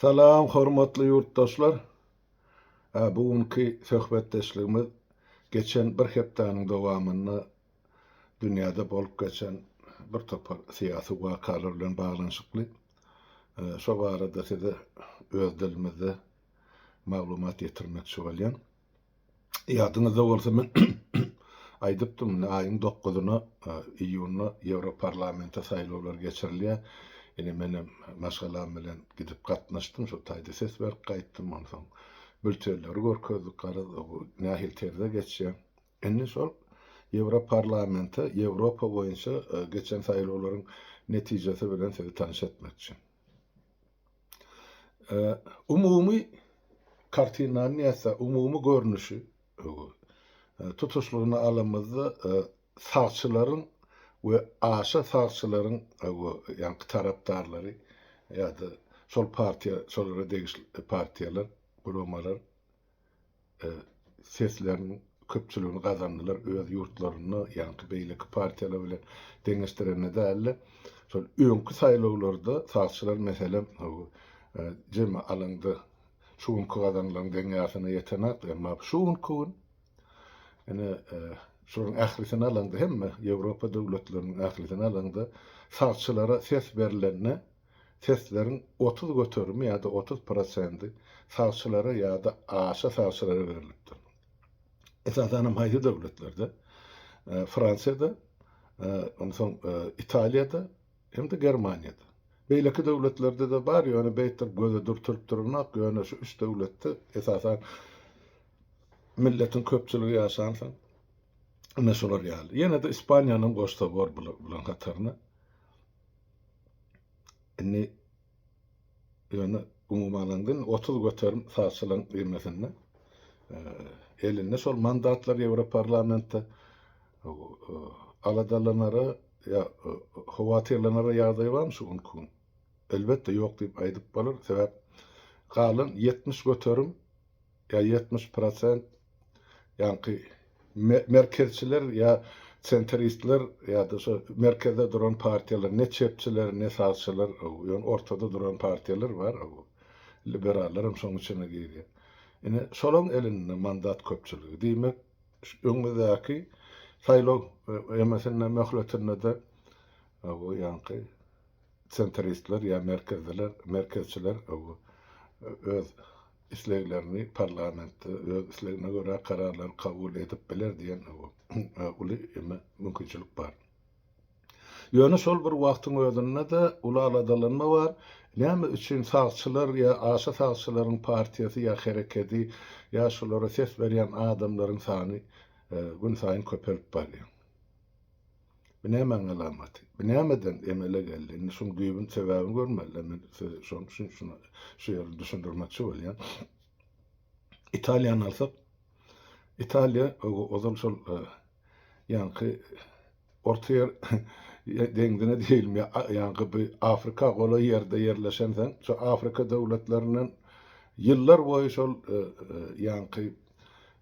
Salam hormatly ýurtdaşlar! Bu günki söhbetdeşligimiz geçen bir hepdäniň dowamynda dünýäde bolup geçen bir topar syýasy wakalar bilen baglanyşykly. Şo barada size öz dilimizde maglumat ýetirmekçi bolýan. Ýadyňyzda bolsa men aýdypdym, indi aýyň dokuzyna iýunda Ýewroparlamente saýlawlar geçirilýär. Ine menem maşgalam bilen gidip gatnaşdym, şo taýda ses berip gaýtdym. Onsoň bültenleri görkezdik, garaz nähili terzde geçýär. Indi şol Ýewroparlamente Ýewropa boýunça geçen saýlawlaryň netijesi bilen sizi tanyş etmekçi. Umumy kartinany nätse, umumy görnüşi tutuşlygyna alamyzda sagçylaryň we aşa sagçylaryň ýaňky tarapdarlary ýa-da şol partiýa, şolara degişli partiýalar, guramalar sesleriniň köpçüligini gazandylar öz ýurtlarynda, ýaňky beýleki partiýalar bilen deňeşdirende däl-de, şol öňki saýlawlarda sagçylar meselem jemi alaňda şu günki gazanylaryň deň ýarsyna ýetenok, emma şu günki gün ine şolaryň ählisini alaňda hemme Ýewropa döwletleriniň ählisini alaňda sagçylara ses berlende sesleriň 30 göterimi ýa-da 30 prosendi sagçylara ýa-da aşa sagçylara berlipdir. Esasanam haýsy döwletlerde? Fransiýada, onsoň Italiýada hem-de Germaniýada. Beýleki döwletlerde-de bar, ýöne beýtdirip göze dürtülip duranok, ýöne şu üç döwletde esasan milletiň köpçüligi ýaşansoň, ine şolar ýaly. Ýene-de Ispaniýanam goşsa bor bularyň hataryna. Indi ýöne umuman alanda indi 30% sagçylaryň ýemesinde elinde şol mandatlar Ýewroparlamentde aladalanara ýa howatyrlanara ýagdaý barmy şu günki gün? Elbetde ýok diýip aýdyp bolar. Sebäp galan 70% ýa 70 prosent ýaňky merkezçiler ýa sentristler ýa-da şo merkezde duran partiýalar ne çepçiler ne sagçylar ýöne ortada duran partiýalar bar liberallar hem şoň içine girýär. Ine şolaň elinde mandat köpçüligi. Diýmek öňümizdäki saýlaw emesinde möhletinde-de bu ýaňky sentristler ýa merkezdiler merkezçiler öz isleglerini parlamentde öz islegine görä kararlary kabul edip biler diýen uly mümkinçilik bar. Ýöne şol bir wagtyň özünde-de uly aladalanma bar, näme üçin sagçylar ýa aşa sagçylaryň partiýasy ýa herekedi ýa şulara ses berýän adamlaryň sany günsaýyn köpelip barýar. Bu nämäň alamaty? Bu nämeden emele geldi? Indi şuň düýbüni, sebäbini görmeli-dä. Men size şonuň üçin şuny şu ýerde düşündirmekçi bolýan. Italiýany alsak, Italiýa ozal şol ýaňky Orta ýer deňzine diýilmi, ýaňky bu Afrika golaý ýerde ýerleşensoň, şu Afrika döwletlerinden ýyllar boýy şol ýaňky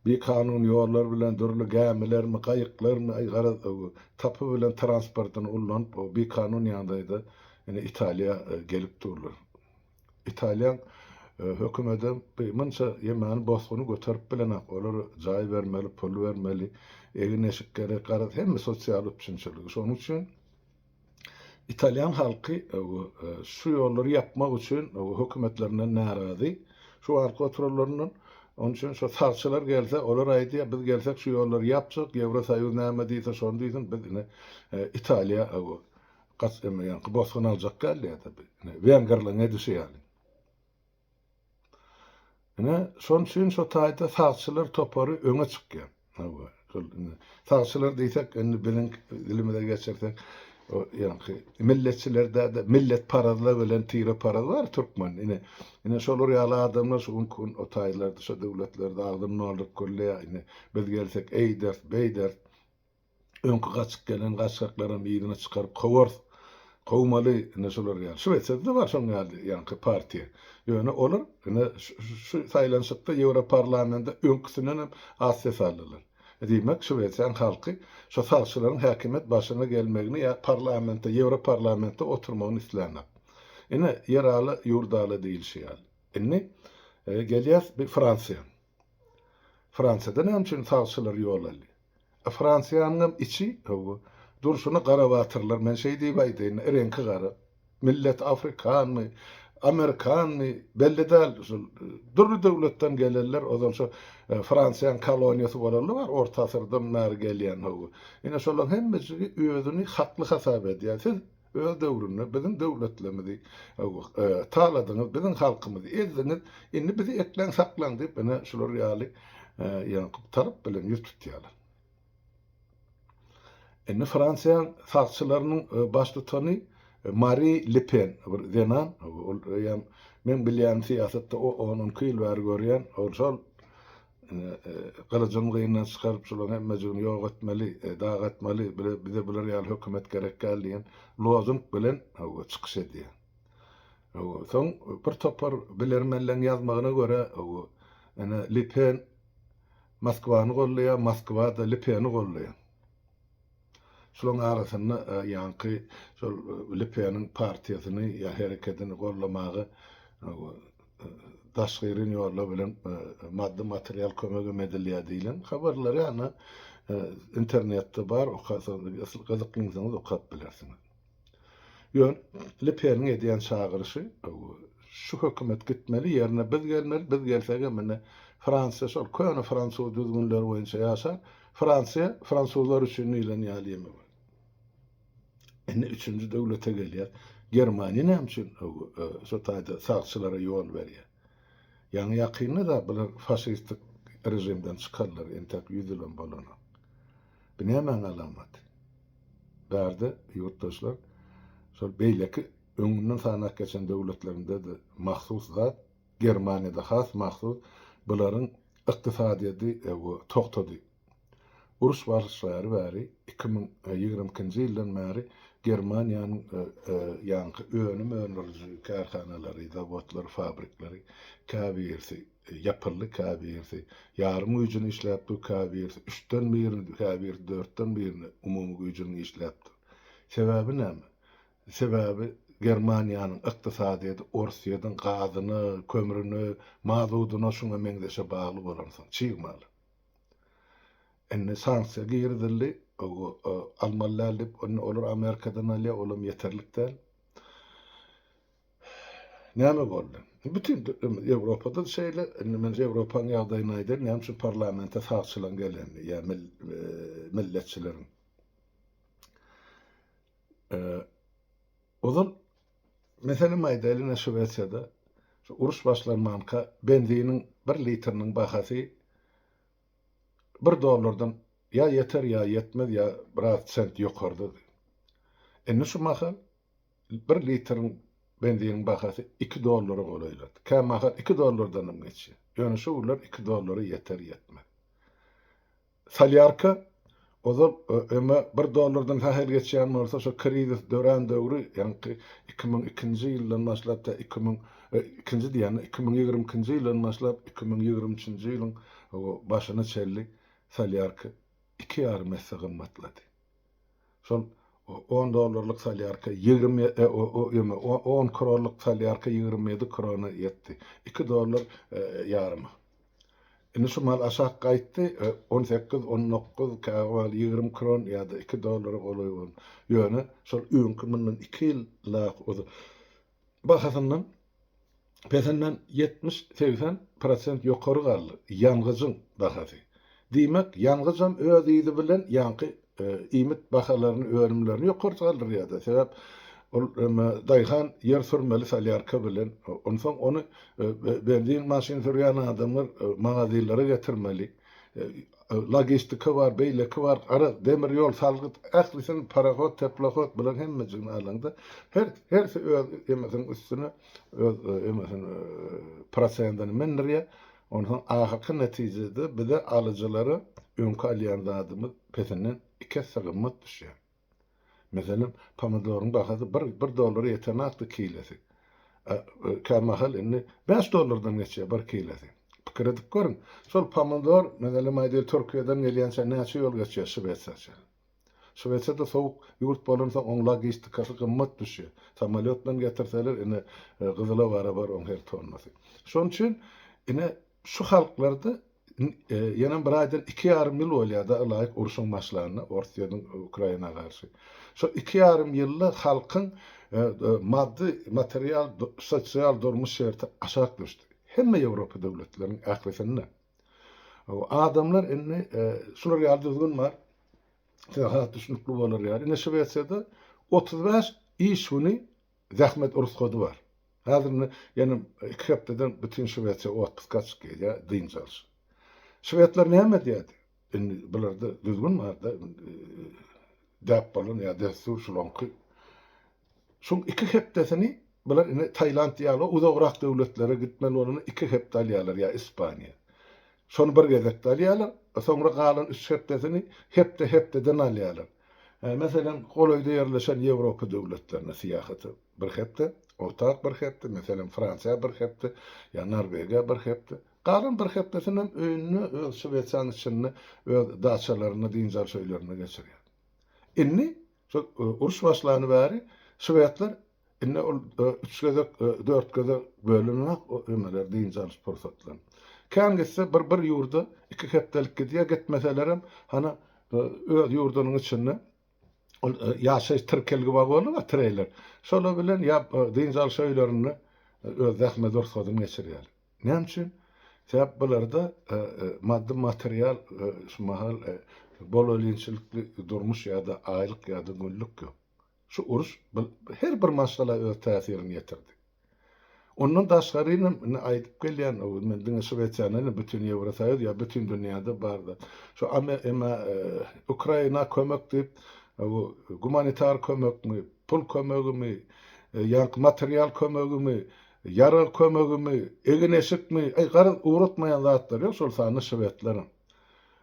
Bikanun ýollar bilen dürli gämilermi, gaýyklarmy, aý garaz, tapy bilen transportyny ullanyp, bikanun ýagdaýda ine Italiýa gelip durlar. Italýan hökümedem bi munça ýemany bosguny göterip bilenak. Olara jaý bermeli, pul bermeli, egin-eşik gerek, garaz hemme sosial üpjünçiligi. Şonuň üçin Italýan halky şu ýollary ýapmak üçin hökümetlerinden närazy. Şu wagtky oturanlaryndan. Onuň üçin şo sagçylar gelse, olar aýdýar, biz gelsek şu ýollary ýapjak, Ýewrosoýuz näme diýse şony diýsin, biz ine Italiýa gaç ýaňky bosgun aljak däl diýýär-de. Wengerleriň edişi ýaly. Ine, şonuň üçin şo taýda sagçylar topary öňe çykýar. Hawa, şol indi sagçylar diýsek, indi biziň dilimize geçirsek, o ýaňky milletçiler däl-de, milletparazlar bilen tireparaz bar türkmen. Ine, ine şolar ýaly adamlar şu günki gün o taýlarda, şo döwletlerde agzyny dolduryp gürleýär. Ine, biz gelsek eýderis, beýderis. Öňki gaçyp gelen gaçgaklaram yzyna çykaryp kowarys. Kowmaly ine şular ýaly. Şwesiýada-da bar şoň ýaly ýaňky partiýa. Ýöne olar ine şu saýlanyşykda Ýewroparlamende öňküsinden hem az ses aldylar. Diýmek, Şwesiýanyň halky şo sagçylaryň häkimiýet başyna gelmegini ýa parlamentde, Ýewroparlamentde oturmagyny islänok. Ine, ýer ala, ýurt ala diýilişi ýaly. Indi gelýäs bir Fransiýa. Fransiýada näme üçin sagçylar ýol aldy? Fransiýanyňam içi, hawa, durşuna gara batyrlar, men şeý diýip aýdaýyn, reňki gara. Millet afrikanmy, amerikanmy, belli däl, şol dürli döwletden gelenler, ozal şo Fransiýanyň koloniýasy bolanlar bar, orta asyrdan bäri gelýän, hawa. Ine şolaryň hemmejigi özüni hakly hasap edýär. Siz Öz döwründe biziň döwletlerimizi taladyňyz, biziň halkymyzy ezdiňiz, indi bizi ekläň, saklaň diýip, ine şular ýaly ýaňky talap bilen ýüz tutýarlar. Indi Fransiýanyň sagçylarynyň baştutany Mari Le Pen, bir zenan, ol eýýäm meň bilýänim syýasatda on-onki ýyl bäri görýän, ol şol Gylyjyny gyndan çykaryp, şularyň hemmejigini ýok etmeli, dagatmaly, bize bular ýaly hökümet gerek däl diýen lozung bilen çykyş edýär. Soň bir topar bilermenleň ýazmagyna görä, ine, Le Pen Moskwany goldaýar, Moskwa-da Le Peni goldaýar. Şularyň arasynda ýaňky şol Le Peniň partiýasyny ýa herekedini goldamaga daşgyrin ýollar bilen maddy material kömegem edilýär diýlen habarlar ýa-da internetde bar okasaňyz gyzyklansaňyz okap bilersiňiz. Ýöne Le Peniň edýän çagyryşy şu hökümet gitmeli ýerine biz gelmeli biz gelsegem ine Fransiýa şol köne fransuz düzgünleri boýunça ýaşar Fransiýa fransuzlar üçin diýlen ýaly ýeme bar. Indi üçünji döwlete gelýär. Germaniýa näme üçin şo taýda sagçylara ýol berýär? Ýaňy ýakynda-da bular faşistik režimden çykarlar, entek ýüz ýylam bolanok. Bu nämäň alamaty? Bärde ýurtdaşlar şol beýleki öňünden sanap geçen döwletlerinde-de mahsus zat, Germaniýada has mahsus, bularyň ykdysadyýeti togtady. Uruş başlaýary bäri, 2022-nji ýyldan bäri Germaniýanyň ýaňky önüm öndüriji kärhanalary, zawodlary, fabrikleri käbirisi ýapyldy, käbirisi ýarym güýjüni işläp dur, käbirisi üçden birini, käbirisi dörtden birini umumy güýjüniň işläp dur. Sebäbi näme? Sebäbi Germaniýanyň ykdysadyýeti Orsýetiň gazyna, kömrüne, mazudyna şuňa meňzeşe bagly bolansoň, çig mala. Indi sanksiýa girizildi, almaly däl diýip, indi olar Amerikadan alýar, olam ýeterlik däl. Näme boldy? Bütin Ýewropada-da şeýle, indi men Ýewropanyň ýagdaýyny aýdaýyn, näme üçin parlamente sagçylaryň gelenini ýa milletçileriň. Ozal, meselem aýdaýly, ine Şwesiýada şu uruş başlanmanka benziniň bir litriniň bahasy bir dollardan ýa ýeter, ýa ýetmez, ýa biraz sent ýokardady. Indi şu mahal bir litriň benziniň bahasy iki dollara golaýlady. Kämahal iki dollardanam geçýär. Ýöne şu günler iki dollara ýeter, ýetmez. Solýarka ozal öňe bir dollardan sähel geçýän bolsa, şo krizis dörän döwri, ýaňky 2002-nji ýyldan başlap tä 2000, ikinji diýýän, 2022-nji ýyldan başlap 2023-nji ýylyň başyna çenli solýarka iki ýarym esse gymmatlady. Şol on dollarlyk solýarka 20, on kronlyk solýarka 27 krona ýetdi. Iki dollar ýaryma. Indi şu mal aşak gaýtdy, 18, 19, käwagt 20 kron ýa-da 2 dollara golaý boldy. Ýöne şol öňki mundan 2 ýyllap ozal bahasyndan pesinden 70-80 prosent ýokary galdy ýangyjyň bahasy. Diýmek, ýangyjam öz yzy bilen ýaňky iýmit bahalaryny, önümlerini ýokary galdyrýar-da. Sebäp ol daýhan ýer sürmeli solýarka bilen, onsoň ony benzin maşyn sürýän adamlar magazinlere getirmeli. Logistika bar, beýleki bar, gara demir ýol, salgyt, ählisini parohod, teplohod bulan hemmejigini alaňda her hersi öz emesiniň üstüne öz emesini prosentini mindirýär. Onsoň ahyrky netijede bize alyjylara öňki alýan zadymyz pesinden iki esse gymmat düşýär. Meselem, pomidoryň bahasy bir, bir dollara ýetenakdy kilesi. Kämahal indi bäş dollardan geçýär bir kilesi. Pikir edip görüň, şol pomidor, meselem aýdaýly, Türkiýeden gelýänçä näçe ýol geçýär Şwesiýa çenli. Şwesiýa-da sowuk ýurt bolansoň oň logistikasy gymmat düşýär. Samolýot bilen getirseler ine gyzyla barabar oň her tonnasy. Şonuň üçin ine şu halklarda ýenem bir aýdan 2,5 ýyl bolýar-da ylaýyk urşuň başlanyna Orsýetiň Ukraina garşy. Şo 2,5 ýylda halkyň maddy, material, sosial durmuş şerti aşak düşdi. Hemme Ýewropa döwletleriniň ählisinde. Adamlar indi şular ýaly düzgün bar. Size has düşnükli bolar ýaly. Indi Şwesiýada 35 iş güni zähmet rugsady bar. Häzir indi ýene 2 hepdeden bütin Şwesiýa otpuska çykýar, dynç alyş. Şwedler näme edýärdi? Indi bularda düzgün bar-da, däp bolan ýa dessur şulaňky. Şuň 2 hepdesini bular indi Tailand ýaly uzagrak döwletlere gitmeli bolanda 2 hepde alýarlar ýa Ispaniýa. Şony bir gezekde alýarlar, soňra galan üç hepdesini hepde-hepdeden alýarlar. Meselem, golaýda ýerleşen Ýewropa döwletlerine syýahata bir hepde, ortak bir hepde, meselem, Fransiýa bir hepde ýa Norwegiýa bir hepde. Galan bir hepdesinem öýünde, öz Şwesiýanyň içinde, öz daçalarynda, dynç alyş öýlerinde geçirýär. Indi şol uruş başlany bäri şwedler Indi ol üç gezek, dört gezek bölünenok o ömeler, dynç alyş pursatlary. Kän gitse bir bir ýurda iki hepdelik gidýär, gitmeselerem hany öz ýurdunyň içinde ol ýaşaýyş tirkelgi wagony bar, treýler. Şolar bilen ýa dynç alyş öýlerinde öz zähmet rugsadyny geçirýärler. Näme üçin? Sebäp bularda maddy material şu mahal bolelinçilikli durmuş ýa-da aýlyk ýa-da günlük ýok. Şu uruş her bir maşgala öz täsirini ýetirdi. Ondan daşgarynam indi aýdyp gelýän, men diňe Şwesiýany däl, bütin Ýewrosoýuz ýa bütin dünýäde bar zat. Şu eme Ukraina kömek diýip, bu gumanitar kömekmi, pul kömegimi, ýaňky material kömegimi, ýarag kömegimi, egin-eşikmi, aý garaz ugratmaýan zatlary ýok, şol sanda şwedlerem.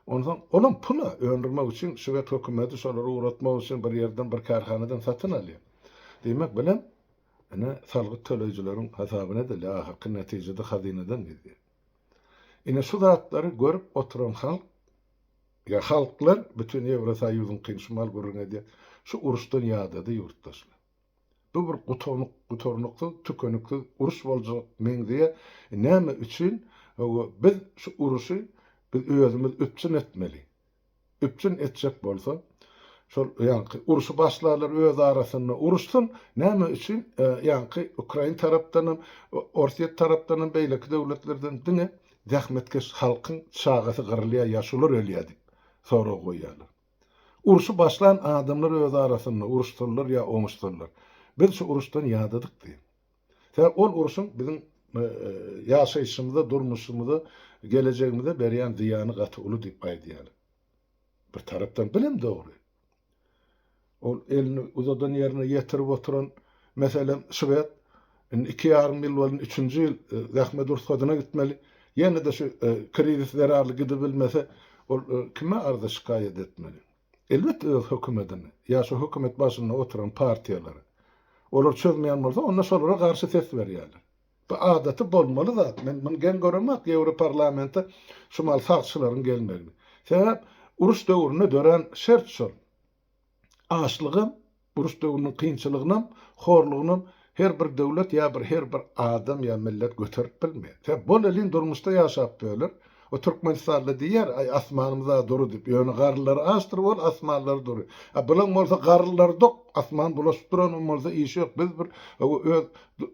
Onsoň olam pula öndürmek üçin şwed hökümeti şolary ugratmak üçin bir ýerden bir kärhanadan satyn alýar. Diýmek bilen ine salgyt töleýjileriň hasabyna edilýär, ahyrky netijede hazynadan gidýär. Ine şu zatlary görüp oturan halk ýa halklar bütin Ýewrosoýuzyňkyny şu mal gürrüň edýär. Şu uruşdan ýadady ýurtdaşlar. Bu bir gutarnyk, gutarnyksyz, tükeniksiz uruş boljak meňzeýär. Näme üçin? Hawa, biz şu uruşy biz özümiz üpjün etmeli. Üpjün etjek bolsa, şol ýaňky urşy başlarlar öz arasynda uruşsyn. Näme üçin? Ýaňky ukrain tarapdanam, orsýet tarapdanam, beýleki döwletlerden diňe zähmetkeş halkyň çagasy gyrylýar ýa şular ölýär diýip sorag goýýarlar. Urşy başlan adamlar öz arasynda uruşsalar ýa oňuşsalar. Biz şu uruşdan ýadadyk diýip. Sebäbi ol urşuň biziň ýaşaýşymyza, durmuşymyza, gelejegimize berýän zyýany gaty uly diýip aýdýarlar. Bir tarapdan bilem dogry. Ol elini uzadan ýerine ýetirip oturan, meselem, şwed, indi 2,5 ýyl boldy, üçünji ýyl zähmet rugsadyna gitmeli. Ýene-de şu krizis zerarly gidibilmese, ol kime arza-şikaýat etmeli? Elbetde öz hökümetine, ýa şu hökümet başynda oturan partiýalara. Olar çözmeýän bolsa, onda şolara garşy ses berýärler. Bu adaty bolmaly zat. Men muny geň göremok Ýewroparlamente şu mal sagçylaryň gelmegini. Sebäp uruş döwründe dörän şert şol. Açlygam, uruş döwrüniň kynçylygynam, horlugynam her bir döwlet ýa bir her bir adam ýa millet göterip bilmeýär. Sebäp bol-elin durmuşda ýaşap böler. O Türkmenistanda diýýär, aý asmanymyz-a dury diýip, ýöne garrylary açdyr bol, asmanlary dury. A bulaň bolsa garrylary dok, asman bulaşyp duranam bolsa işi ýok. Biz bir öz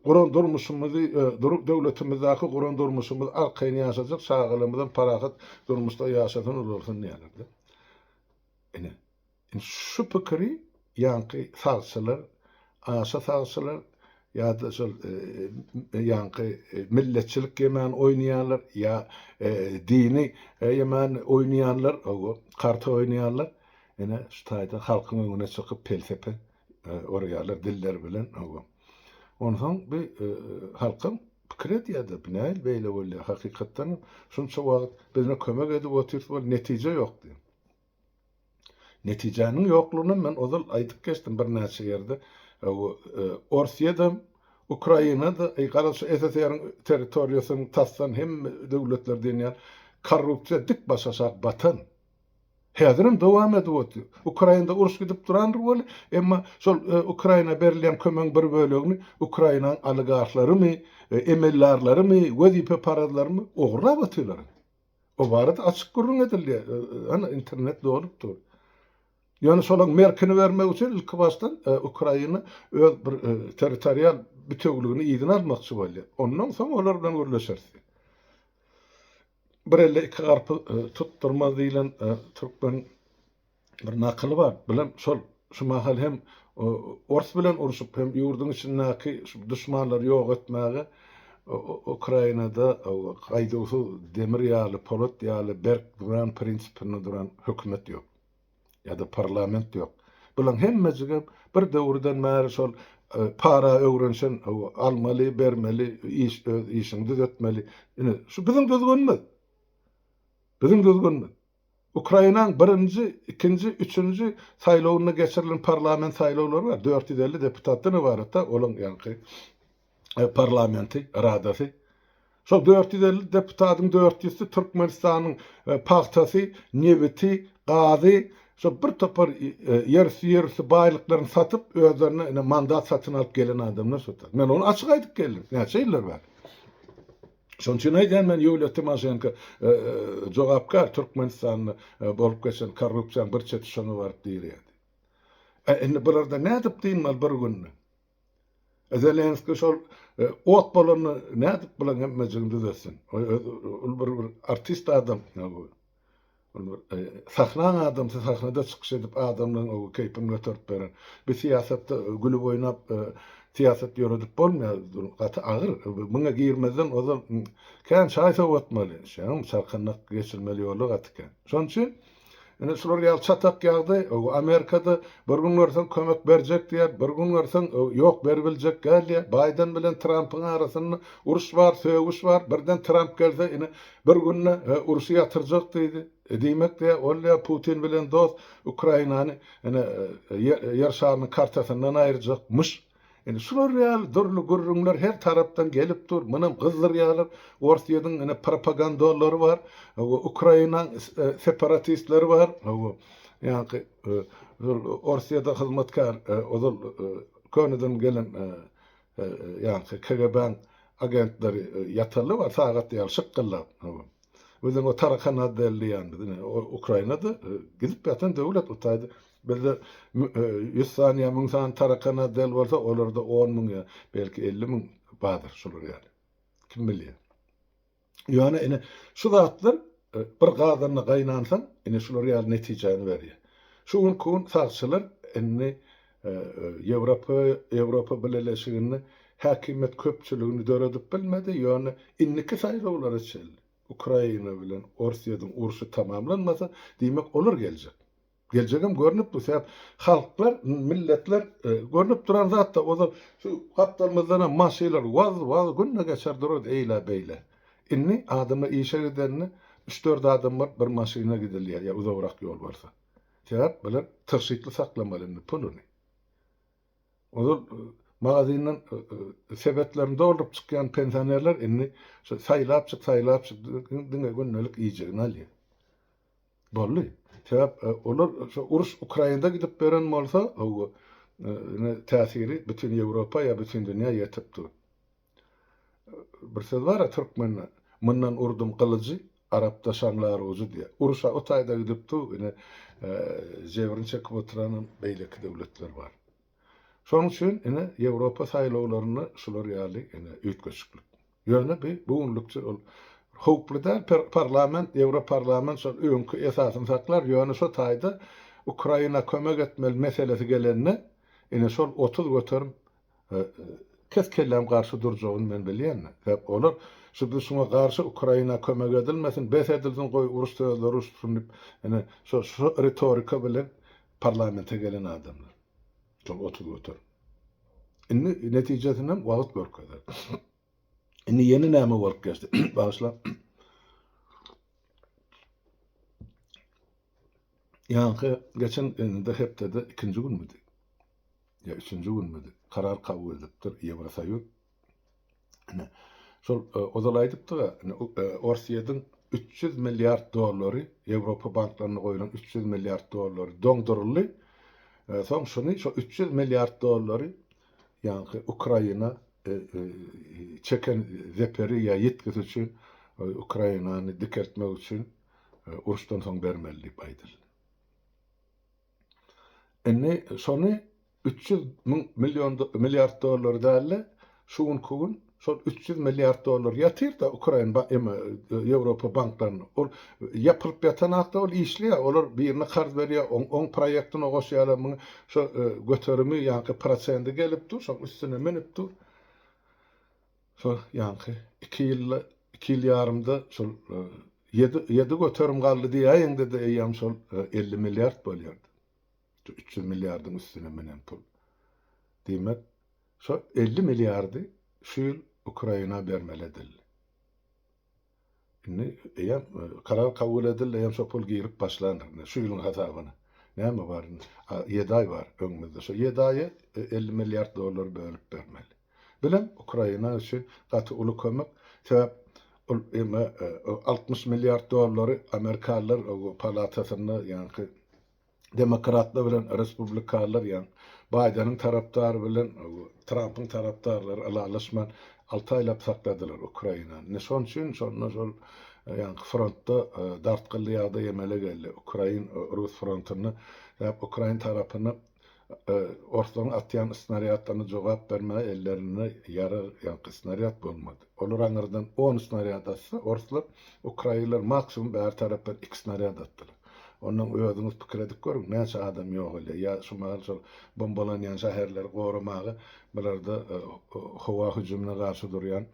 guran durmuşymyzy, döwletimizdäki guran durmuşymyzy arkaýyn ýaşajak, çagalarymyzam parahat durmuşda ýaşasyn, ulalsyn diýýärler-de. Ine. Indi şu pikiri ýaňky sagçylar, aşa sagçylar ýa-da şol ýaňky milletçilik ýemän oýnaýanlar ýa dini ýemän oýnaýanlar, karta oýnaýanlar ine şu taýda halkyň öňüne çykyp pelsepe urýarlar dilleri bilen. Onsoň bu halkam pikir edýär-de, bu nähili beýle bolýar, hakykatdanam şunça wagt bizine kömek edip otyrys, netije ýok diýip. Netijäniň ýoklugyny men ozal aýdyp geçdim birnäçe ýerde. Orsýedem, Ukraina-da, garaz şu SSR-iň territoriýasynyň tasdan hemme döwletler diýen ýaly korrupsiýa dik başaşak batan. Häzirem dowam edip otyr. Ukrainada uruş gidip durandyr weli, emma şol Ukraina berilýän kömegiň bir bölegini Ukrainanyň oligarhlarymy, emeldarlarymy, wezipeparazlarymy ogurlap otyrlar. O barada açyk gürrüň edilýär. Ana, internet dolup dur. Ýöne şolaryň merkini bermek üçin ilki başdan Ukraina öz bir territorial bitewüligini yzyna almakçy bolýar. Ondan soň olar bilen gürleşeris. Bir elde iki garpyz tutdurmaz diýlen türkmen bir nakyly bar. Bilen şol şu mahal hem ors bilen urşup hem ýurduň içindäki şu duşmanlary ýok etmäge Ukrainada gaýduwsyz demir ýaly, polat ýaly berk duran prinsipinde duran hökümet ýok. Ýa-da parlament ýok. Bulaň hemmejigem bir döwürden bäri şol para öwrenşen almaly, bermeli, iş öz işiňi düzetmeli. Ine, şu biziň düzgünimiz. Biziň düzgünimiz. Ukrainaň birinji, ikinji, üçünji saýlawynda geçirilen parlament saýlawlary bar. 450 deputatdan ybarat-da olaň ýaňky parlamenti, radasy. Şol 450 deputatyň 400-si Türkmenistanyň pagtasy, nebiti, gazy, şol bir topar ýerüsti, ýerüsti baýlyklaryny satyp, özlerine ine mandat satyn alyp gelen adamlar şo taý. Men ony açyk aýdyp geldim, näçe ýyllar bäri. Şonuň üçin aýdýan men Ýuliýa Timoşenko jogapkär Türkmenistanda bolup geçen korrupsiýanyň bir çeti şoňa baryp direýärdi. E indi bularda nädip dynmaly bir günde? Zelenskiý şol ot bolanda nädip bulaň hemmejigini düzetsin? Ol bir bir artist adam. Ol bir sahnaň adamsy, sahnada çykyş edip adamlaryň o keýpini göterip beren. Bu syýasatda gülüp oýnap syýasat ýöredip bolmaýar. Gaty agyr. Muňa girmezden ozal kän çaý sowatmaly. Şonuň çarkandak geçirmeli ýoly gaty kän. Şonuň üçin Ine şular ýaly çatak ýagdaý, Amerikada bir gün görseň kömek berjek diýýär, bir gün görseň ýok beribiljek däl diýýär. Baýden bilen Trampyň arasynda uruş bar, sögüş bar. Birden Tramp gelse ine bir günde urşy ýatyrjak diýdi. E diýmek diýýär, ol diýýär Putin bilen dost Ukrainany ine ýer şarynyň kartasyndan aýyrjakmyş. Indi şular ýaly dürli gürrüňler her tarapdan gelip dur. Munam gyzdyrýarlar. Orsýetiň ine propagandolary bar. Ukrainaň separatistleri bar. Ýaňky şol Orsýete hyzmatkär ozal köneden gelen ýaňky KGB-niň agentleri ýatarly bar sagat ýaly şykgyldap. Biziň o Tarakan Adel diýýänimiz ine Ukrainada gidip ýatan döwlet o taýda bizde 100 sany ýa 1000 sany Tarakan Adel bolsa olarda 10 müň ýa belki 50 müň bardyr şular ýaly. Kim bilýär. Ýöne ine şu zatlar bir gazanda gaýnansaň ine şular ýaly netijäni berýär. Şu günki gün sagçylar indi Ýewropa Ýewropa Bileleşiginde häkimiýet köpçüligini döredip bilmedi, ýöne indiki saýlawlara çenli Ukraina bilen Orsýetiň urşy tamamlanmasa, diýmek olar geljek. Geljegem görnüp dur, sebäp halklar, milletler görnüp duran zat-da, ozal şu gapdalymyzdanam maşylar waz-waz günde geçer durardy eýle-beýle. Indi adamlar işe gidende üç-dört adam bolup bir maşyna gidilýär ýa uzagrak ýol bolsa. Sebäp bular tygşytly saklamaly indi puluny. Ozal magazinden sebetlerini dolduryp çykýan pensionerler indi şu saýlapjyk saýlapjyk diňe gündelik iýjegini alýar. Boldy. Sebäp olar şu uruş Ukrainada gidip beren bolsa, hawa, ine täsiri bütin Ýewropa ýa bütin dünýä ýetip dur. Bir söz bar-a türkmende, Mundan urdum gylyjy, arapda şaňlar ujy diýýär. Uruş-a o taýda gidip dur, ine, jebrini çekip oturanam beýleki döwletler bar. Şonuň üçin, ine, Ýewropa saýlawlarynda şular ýaly, ine, üýtgeşiklik. Ýöne bi bu günlükçe ol howply däl, parlament, Ýewroparlament şol öňki esasyny saklar, ýöne şo taýda Ukraina kömek etmeli meselesi gelende, ine, şol 30% Kes kelläm garşy durjagyny men bilýän. Sebäp olar şu biz şuňa garşy Ukraina kömek edilmesin, bes edilsin goý uruş sözleri uruşsyn diýip ine şo şu ritorika bilen parlamente gelen adamlar. Şol 30 göterim. Indi netijesinem wagt görkezer. Indi ýene näme bolup geçdi? Bagyşla. Ýaňky geçen indi hepdede ikinji günmüdi? Ýa üçünji günmüdi? Karar kabul edipdir Ýewrosoýuz. Ine, şol e, ozal aýdypdyk-a, ine, e, Orsýetiň 300 milliard dollary Ýewropa banklarynda goýlan 300 milliard dollary doňduryldy. Soň şuny şo 300 milliard dollary ýaňky Ukraina çeken zeperi ýa ýitgisi üçin Ukrainany dikeltmek üçin uruşdan soň bermeli diýip aýdyldy. Indi şony 300 müň million milliard dollar dälde, şu günki gün şol 300 milliard dollar ýatyr-da Ukrain eme Ýewropa banklarynda. Ol ýapylyp ýatanakda ol işleýär. Olar birine karz berýär, oň oň proýektine goşýarlar muny. Şo göterimi ýaňky prosendi gelip dur, şoň üstüne münüp dur. Şol ýaňky iki ýylda, iki ýyl ýarymda şol ýedi, 7% galdy diýäýeňde-de eýýäm şol 50 milliard bolýardy. Şu 300 milliardyň üstüne münen pul. Diýmek, şo 50 milliardy şu ýyl Ukraina bermeli edildi. Indi eýýäm karar kabul edildi, eýýäm şo pul girip başlandyr. Indi şu ýylyň hasabyna. Näme bar indi? Ýedi aý bar öňümizde. Şo ýedi aýa 50 milliard dollar bölüp bermeli. Bilen Ukraina üçin gaty uly kömek. Sebäp ol eme 60 milliard dollary amerikanlar palatasynda ýaňky demokratlar bilen respublikanlar ýa Baýdeniň tarapdary bilen Trampyň tarapdarlary ylalaşman alty aýlap sakladylar Ukrainany. Indi şonuň üçin şonda şol ýaňky frontda dartgynly ýagdaý emele geldi. Ukrain rus frontunda sebäp ukrain tarapyna Orslaryň atýan snarýadlaryna jogap bermäge ellerinde ýarag, ýaňky snarýad bolmady. Olar aňyrdan on snarýad atsa, orslar, ukrainler maksimum bäri tarapdan iki snarýad atdylar. Ondan özüňiz pikir edip görüň, näçe adam ýogalýar. Ýa şu mahal şol bombalanýan şäherleri goramaga bularda howa hüjümine garşy durýan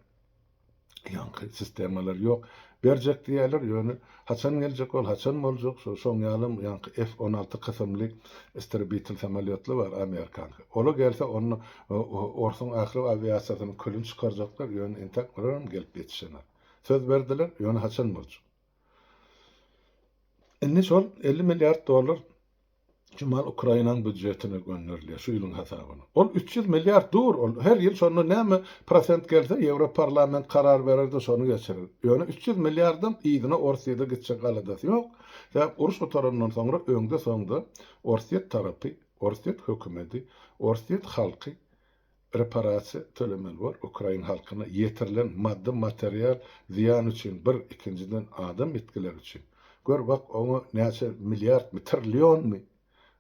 Ýaňky sistemalar ýok. Berjek diýýärler, ýöne haçan geljek ol, haçan boljak, şo şoň ýalam ýaňky F 16 kysymly istrebitel samolýotlar bar amerikanky. Ola gelse onda orsuň ähli awiasiýasynyň külüni çykarjaklar, ýöne entek olaram gelip ýetişenok. Söz berdiler, ýöne haçan boljak. Indi şol 50 milliard dollar Şu mal Ukrainanyň býudjetine gönderilýär şu ýylyň hasabyna. Ol 300 milliard dur, ol her ýyl şonda näme prosent gelse Ýewroparlament karar berer-de şony geçirer. Ýöne 300 milliardam yzyna Orsýede gitjek aladasy ýok. Sebäp uruş gutarandan soňra öňde-soňda Orsýet tarapy, Orsýet hökümedi, Orsýet halky reparasiýa tölemeli bor ukrain halkyna ýetirilen maddy material zyýan üçin bir ikinjiden adam ýitgileri üçin. Gör bak oňa näçe milliardmy trillionmy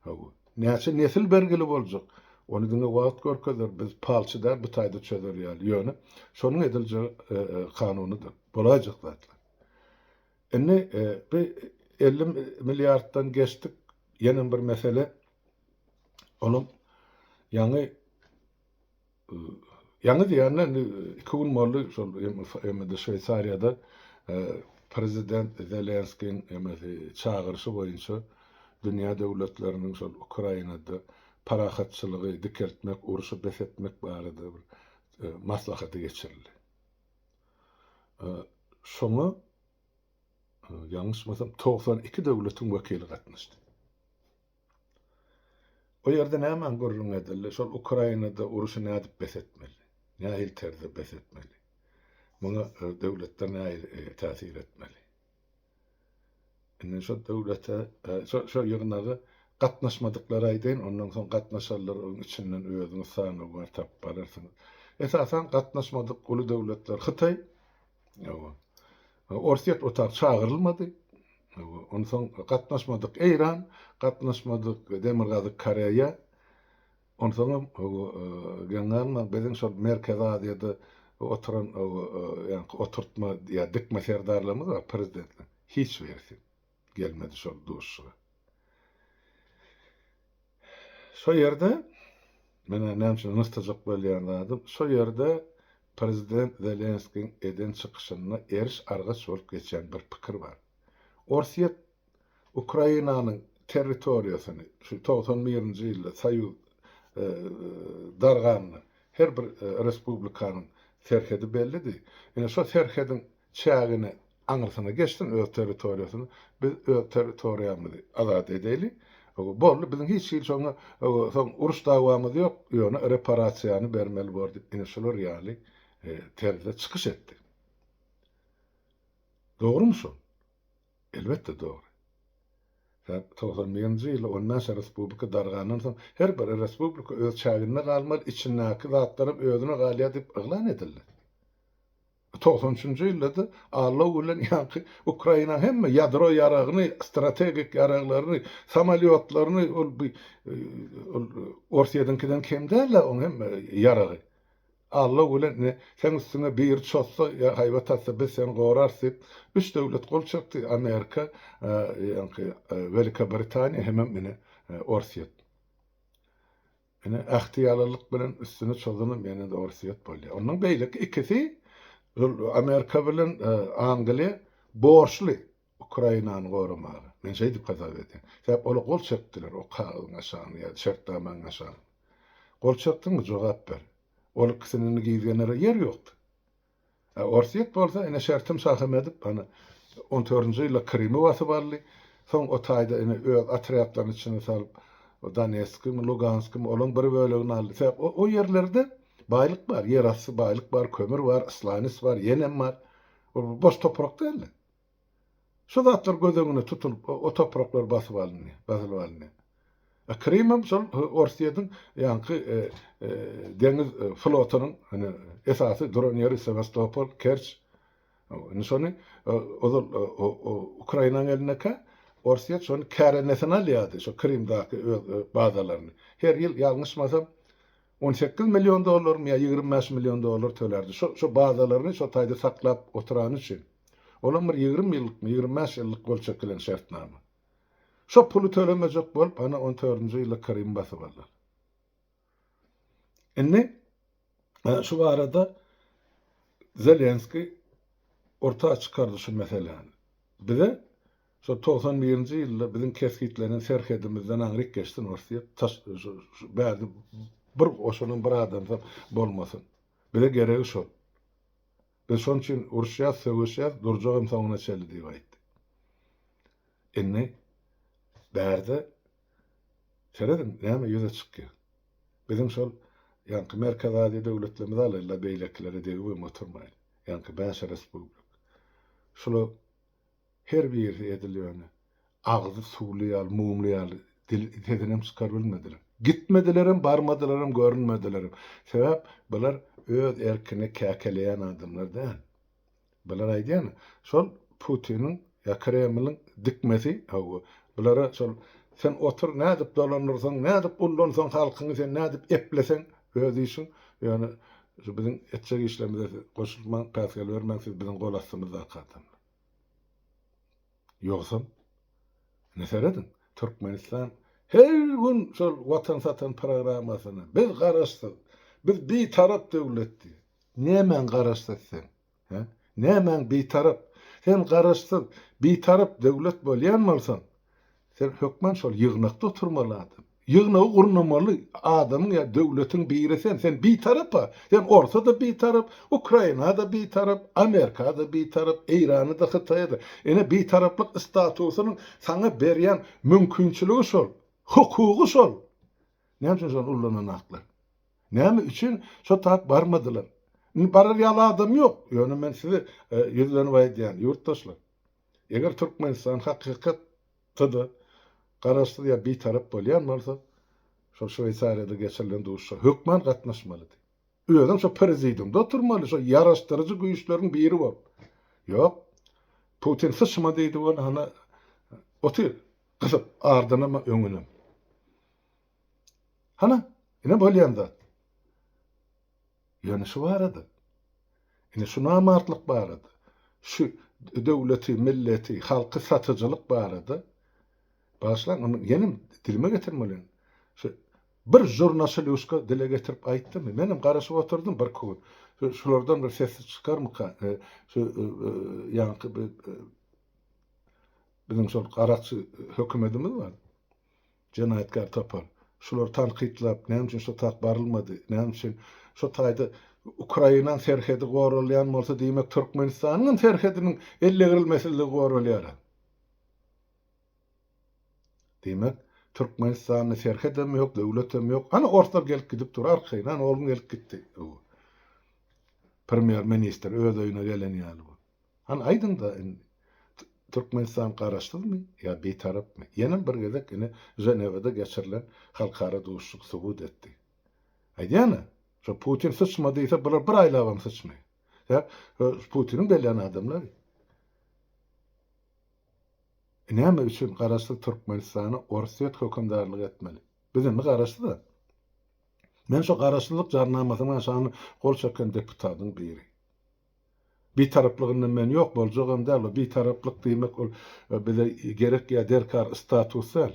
hawa näçe nesil bergili boljak ony diňe wagt görkezer biz palçy däl bu taýda çözer ýaly ýöne şonuň ediljegi kanunydyr bolaýjak zatlar. Indi bi 50 milliarddan geçdik ýenem bir mesele Onuň ýaňy ýaňy diýende indi iki gün boldy şol emede Şweýsariýada prezident Zelenskiň emesi çagyryşy boýunça dünýä döwletleriniň şol Ukrainada parahatçylygy dikeltmek, urşy bes etmek barada bir maslahaty geçirildi. Şoňa ýalňyşmasam 92 döwletiň wekili gatnaşdy. O ýerde nämäň gürrüňi edildi? Şol Ukrainada uruşy nädip bes etmeli? Nähili terzde bes etmeli? Muňa döwletler nähili täsir etmeli? Indi şo döwlete, şo şo ýygnaga gatnaşmadyklary aýdaýyn, ondan soň gatnaşanlar onuň içinden özüňiz sanaw bar tapyp alarsyňyz. Esasan gatnaşmadyk uly döwletler Hytaý, Hawa. Orsýet otag çagyrylmady. Hawa. Onsoň gatnaşmadyk Eýran, gatnaşmadyk Demirgazyk Koreýa. Onsoňam hawa, geň galmaň, biziň şol Merkezi Aziýada oturan hawa, ýaňky oturtma ýa dikme serdarlarymyz bar, prezidentler. Hiç birisi gelmedi şol duşuşyga. Şo ýerde, men-ä näme üçin nygtajak bolýan zadym, şo ýerde prezident Zelenskiň eden çykyşynda eriş-argaç bolup geçýän bir pikir bar. Orsýet Ukrainanyň territoriýasyny şu 91-nji ýylda soýuz darganda her bir respublikanyň serhedi bellidi. Ine şo serhediň çägini aňyrsyna geçsin öz territoriýasyny, biz öz territoriýamyzy azat edeýli. Boldy, biziň hiç hili şoňa soň uruş dawamyz ýok, ýöne reparasiýany bermeli bor diýip, ine şular ýaly terzde çykyş etdi. Dogrumy şol? Elbetde dogry. Sebäp 91-nji ýylda on bäş respublika dargandan soň her bir respublika öz çäginde galmaly, içindäki zatlaram özüne galýar diýip yglan edildi. 93-nji ýylda-da Allow bilen ýaňky Ukraina hemme ýadro ýaragyny, strategik ýaraglaryny, samolýotlaryny ol bi ol Orsýetiňkiden kem däl-ä oň hemme ýaragy. Allow bilen ine seň üstüňe biri çozsa ýa haýbat atsa biz seni gorarys diýip üç döwlet gol çekdi, Amerika, ýaňky Welikobritaniýa hemem ine Orsýet. Ine ähtiýalylyk bilen üstüne çozanam ýene-de Orsýet bolýar. Ondan beýleki ikisi şol Amerika bilen Angliýa borçly Ukrainany goramaga. Men şeýdip hasap edýän. Sebäp olar gol çekdiler o kagyzyň aşagyna ýa şertnamanyň aşagyna. Gol çekdiňmi jogap ber. Ol ikisini indi gizlenere ýer ýokdy. A Orsýet bolsa ine şertim şahym edip hany on dördünji ýylda Krymy basyp aldy. Soň o taýda ine öz otrýadlaryny içine salyp Donetskimi, Luganskimi olaň bir bölegini aldy. Sebäp o o ýerlerde baýlyk bar, ýerasty baýlyk bar, kömür bar, slanis bar, ýenem bar. Ol boş toprak däldi. Şu zatlar göz öňünde tutulyp, o topraklar basyp alyndy, basylyp alyndy. A Krymam şol Orsýetiň ýaňky deňiz flotunyň ine esasy duran ýeri Sewastopol, Kerç. Indi şony ozal Ukrainanyň elindekä Orsýet şony kärendesin alýardy, şo Krymdaky öz bazalaryny. Her ýyl ýalňyşmasam 18 million dollarmy ýa 25 million dollar tölärdi. Şo şo bazalaryny şo taýda saklap oturany üçin. Olam bir 20 ýyllykmy, 25 ýyllyk gol çekilen şertnama. Şo puly tölemejek bolup, ana on dördünji ýylda Krymy basyp aldylar. Indi şu barada Zelenskiý orta çykardy şu meseläni. Bize şo 91-nji ýylda biziň kesgitlenen serhedimizden aňryk geçsin Orsýet, taş şu bärde bir goşunyň bir adamsam bolmasyn. Bize geregi şol. Biz şonuň üçin uruşýas, söweşýäs, durjagam soňuna çenli diýip aýtdy. Indi bärde serediň näme ýüze çykýar. Biziň şol ýaňky Merkezi Aziýa döwletlerimizi alaýly-da beýlekilere degibem oturmaýly. Ýaňky bäş respublika. Şular her birisi edil ýöne agzy suwly ýaly, mumly ýaly dil sesinem çykaryp bilmediler. Gitmedilerem, barmadylaram, görünmedilerem. Sebäp bular öz erkine käkeleýän adamlar däl. Bular aýdýan, şol Putiniň ýa Kremliň dikmesi, hawa, bulara şol sen otur, nädip dolandyrsaň, nädip ullansaň halkyňy, sen nädip epleseň öz işiň, ýöne şu biziň etjek işlerimize siz goşulmaň, päsgel bermäň, siz biziň gol astymyzdaky adamlar. Ýogsam, ine serediň, Türkmenistan her gün şol Watan satan programmasyny, biz garaşsyz, biz bitarap döwlet diýip. Nämäň garaşsyz sen? Hä? Nämäň bitarap? Sen garaşsyz, bitarap döwlet bolýan bolsaň, sen hökman şol ýygnakda oturmaly adam. Ýygnagy gurnamaly adamyň ýa döwletiň biri sen. Sen bitarap-a. Sen Orsa-da bitarap, Ukraina-da bitarap, Amerika-da bitarap, Eýrana-da, Hytaýa-da. Ine, bitaraplyk statusynyň saňa berýän mümkinçiligi şol, hukugy şol. Näme üçin şony ullananaklar? Näme üçin şo tak barmadylar? Indi barar ýaly adam ýok. Ýöne men size ýüzlenip aýdýan, ýurtdaşlar. Eger Türkmenistan hakykatda-da garaşsyz ýa bitarap bolýan bolsa, şol Şweýsariýada geçirilen duşuşyga hökman gatnaşmalydy. Özem şo prezidiumda oturmaly, şo ýaraşdyryjy güýçleriň biri bolup. Ýok. Putin syçma diýdi weli, hana otyr, gysyp, ardynam, öňünem. Hana, ine bolýan zat. Ýöne şu barada, ine şu namartlyk barada, şu döwleti, milleti, halky satyjylyk barada, bagyşlaň, ony ýenem dilime getirmeli. Şu bir žurnaşylýuşka dile getirip aýtdymy? Menem garaşyp oturdym birki gün. Şu şulardan bir sessiz çykarmyka? Şu ýaňky biziň şol garakçy hökümetimiz bar. Jenaýatkär topar. Şulary tankytlap, näme üçin şo tak barylmady, näme üçin şo taýda Ukrainaň serhedi goralýan bolsa, diýmek Türkmenistanyň hem serhediniň ellegrilmesizligi goralýar-a. Diýmek, Türkmenistanda serhedem ýok, döwletem ýok. Hany orslar gelip gidip dur arkaýyn, hany ol gün gelip gitdi. Premýer ministr öz öýüne gelen ýaly bolup. Hany aýdyň-da indi. Türkmenistan garaşsyzmy ýa bitarapmy? Ýenem bir gezek ine Ženewada geçirilen halkara duşuşyk subut etdi. Aýdýan-a, şo Putin syçma diýse bular bir aýlabam syçmaýar. Sebäp Putiniň bellän adamlary. Näme üçin garaşsyz Türkmenistana Orsýet hökümdarlyk etmeli? Biz indi garaşsyz-a. Men şo garaşsyzlyk jarnamasynyň aşagyna gol çeken deputatyň biri. Bitaraplygyndan men ýok, boljagam däl. O bitaraplyk diýmek ol bize gerek ýa derkar status däl.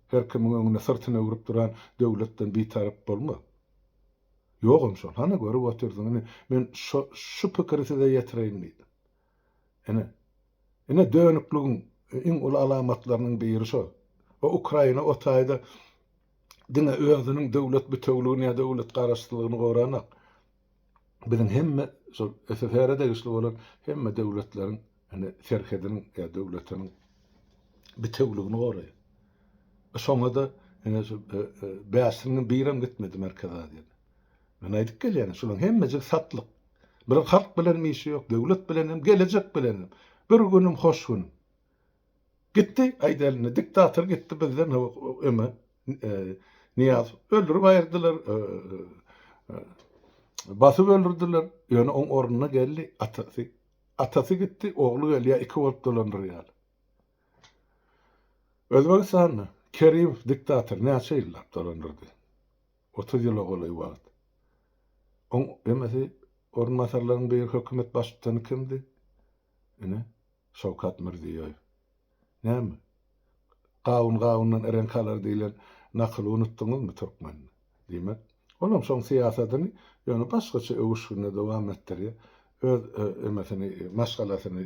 Her kimiň öňünde syrtyny öwrüp duran döwletden bitarap bolmaz. Ýogam şol. Hany görüp otyrsyň. Ine men şo şu pikiri size ýetireýin diýdim. Ine. Ine dönükligiň iň uly alamatlarynyň biri şo. O Ukraina o taýda diňe özüniň döwlet bitewligini ýa döwlet garaşsyzlygyny goranak. Biziň hemme şol SSR-e degişli bolan hemme döwletleriň ine serhediniň ýa döwletiniň bitewligini goraýar. Şoňa-da ine şu bäşisiniň birem gitmedi Merkezi Aziýada. Men aýdyp gelýän, şularyň hemmejigi satlyk. Bir halk bilenem işi ýok, döwlet bilenem, gelejek bilenem. Bir günüm hoş günüm. Gitdi, aýdalyny, diktator gitdi bizden öme Nyýazow öldürip aýyrdylar, basyp öldürdiler. Ýöne oň ornuna geldi atasy. Atasy gitdi, ogly geldi, ýa iki bolup dolandyrýarlar. Özbegistanda Kerimow diktator näçe ýyllap dolandyrdy? 30 ýyla golaý wagt. Oň emesi orunbasarlaryň biri hökümet baştutany kimdi? Ine, Şawkat Mirziýoýew. Näme? Gawun gawundan reňk alar diýlen nakyly unutdyňyzmy türkmende? Diýmek, olam şoň syýasadyny ýöne başgaça öwüşginde dowam etdirýär. Öz emesini, maşgalasyny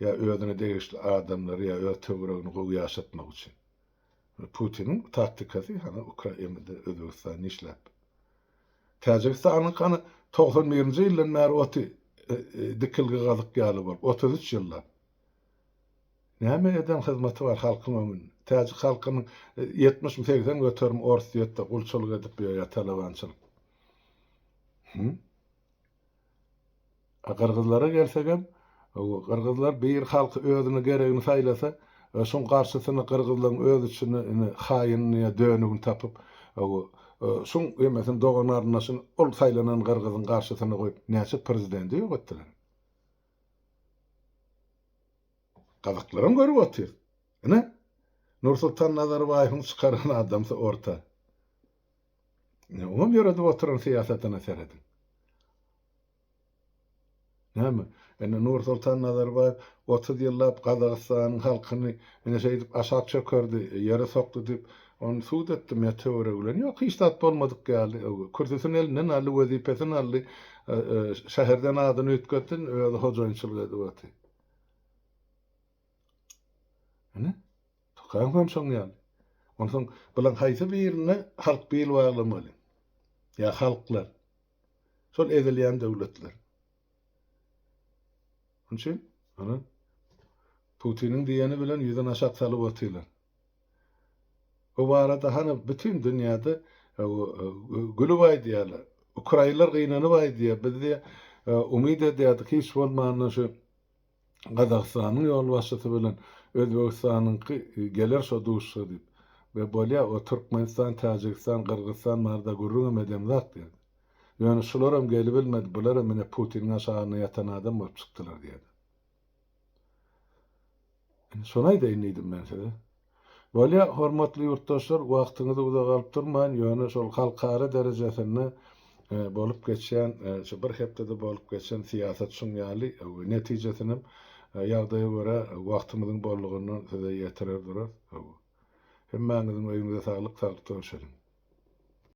ýa özüne degişli adamlary ýa öz töweregini gowy ýaşatmak üçin. Putiniň taktikasy hany Ukrainada Özbegistanda işläp. Täjigistanyňky hany 91-nji ýyldan bäri oty dikilgi gazyk ýaly bolup, 33 ýyllap. Näme eden hyzmaty bar halkyň öňünde? Täjik halkynyň 70-80 göterim Orsýetde gulçulyk edip ýör ýa talabançylyk. Hü? A gyrgyzlara gelsegem, gyrgyzlar bir halky özüne geregini saýlasa, şoň garşysyna gyrgyzlaryň öz içinde ine haýynyny ýa dönügini tapyp, şoň emesini dogan garyndaşyny ol saýlanan gyrgyzyň garşysyna goýup näçe prezidenti ýok etdiler. Gazaklaram görüp otyr. Ine, Nursultan Nazarbaýewiň çykaran adamsy orta. Ine, oňam ýöredip oturan syýasatyna serediň. Näme? Indi Nursultan Nazarbaýew 30 ýyllap Gazagystanyň halkyny ine şeýdip aşak çökerdi, ýere sokdy diýip, ony sud etdimi ýa töweregi bilen? Ýok, hiç zat bolmadyk ýaly. Kürsüsini elinden aldy, wezipesini aldy, şäherden adyny üýtgetdi, özi hojaýynçylyk edip otyr. Ine, Tokaýew hem şoň ýaly. Onsoň bulaň haýsy birine halk bil baglamaly? Ýa halklar? Şol ezilýän döwletler. Onuň üçin, ana, Putiniň diýeni bilen ýüzüni aşak salyp otyrlar. Bu barada hany bütin dünýäde gülüp aýdýarlar. Ukrainler gynanyp aýdýar. Biz diýýär, umyt edýärdik hiç bolmanda şu Gazagystanyň ýolbaşçysy bilen Özbegistanyňky geler şo duşuşyga diýip. We bolýa o Türkmenistan, Täjigistan, Gyrgyzystan barada gürrüňem edemzok diýdi. Ýöne şularam gelibilmedi, bularam ine Putiniň aşagynda ýatan adam bolup çykdylar diýdi. Indi şony aýdaýyn diýdim men size. Bolýa, hormatly ýurtdaşlar, wagtyňyzy uzaga alyp durmaýyn, ýöne şol halkara derejesinde bolup geçýän, şu bir hepdede bolup geçen syýasat şuň ýaly, netijesinem ýagdaýa görä wagtymyzyň bollugyndan size ýetirer durarys. Hemmäňiziň öýüňize saglyk, saglykda görşeliň.